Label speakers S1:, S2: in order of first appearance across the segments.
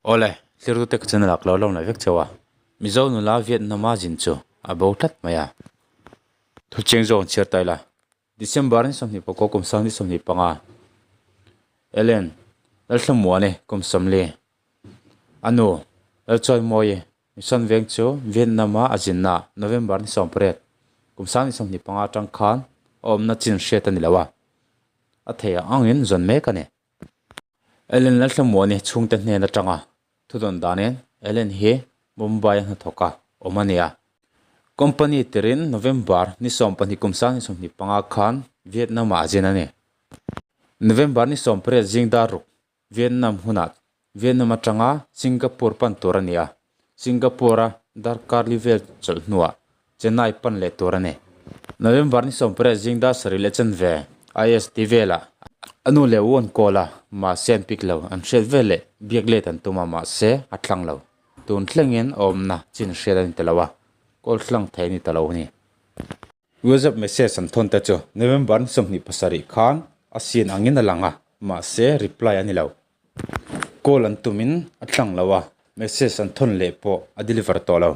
S1: Awle, thlir tute ka channel ah ka lo lawm leh vek cheu a, Mizo nula Vietnam a zin chu a bo tlat mai a. Thu chiang zawk an chhiar ta ila, December ni 29 kum sang ni 25, Ellen Lalthlamuani kum 40, a nu Lalchawimawi Mission veng chu Vietnam a a zinna November ni 18 kum sang ni 25 atang khan a awmna chin hriat a ni lo a, a thei ang angin zawn mek a ni. Ellen Lalthlamuani chhungte hnen atanga thudawn danin Ellen hi Mumbai a hnathawk a awm a ni a. Company tirin November ni 12 kum 2025 khan Vietnam ah a zin a ni. November ni 18 zing dar ruk Vietnam hunah Vietnam atanga Singapore pan tur a ni a, Singapore a darkar li vel chawlh hnuah Chennai pan leh tur a ni. November ni 18 zing dar sarih leh chanve IST velah a nu leh u an call a, mahse an pick lo, an hriat vel leh biak let an tum a, mahse a tlang lo. Tun thlengin a awmna chin hriat a ni ta lo a, call tlang thei a ni ta lo a ni. WhatsApp message an thawn te chu November ni 27 khan a sin angin a lang a, mahse reply a ni lo. Call an tumin a tlang lo a, message an thawn leh pawh a deliver tawh lo.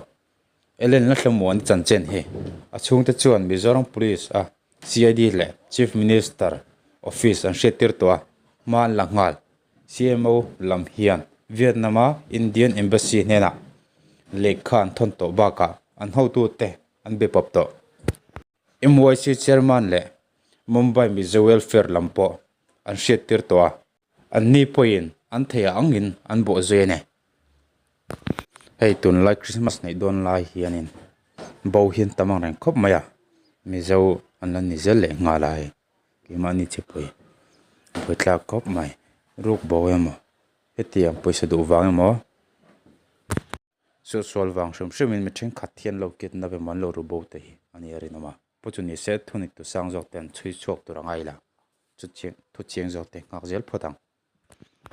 S1: Ellen Lalhlamuani chanchin hi a chhungte chuan Mizoram Police a CID leh Chief Minister Office an hriattir tawh a, hma an la nghal. CMO lam hian Vietnam a Indian Embassy hnenah lehkha an thawn tawh bakah an hotute an be pawp tawh. MYC Chairman leh Mumbai Mizo Welfare lam pawh an hriattir tawh a, anni pawhin an theih angin an bawh zui a ni. Hei tunlai Christmas neih dawn lai hianin bo hi an tam ang reng khawp mai a, Mizo an la ni zel leh nghal a hei keimahni chipui a buaithlak khawp mai, ruk bo emaw hetiang pawisa duh vang emaw. Suahsual vang hrim hrimin mi thenkhat hian lo kidnap emaw an lo ru bo te hi a ni a rinawm a. Pu chu ni se thuneitu sang zawk te an chhui chhuak tur a ngai la, chu chiang thu chiang zawk te nghak zel phawt ang.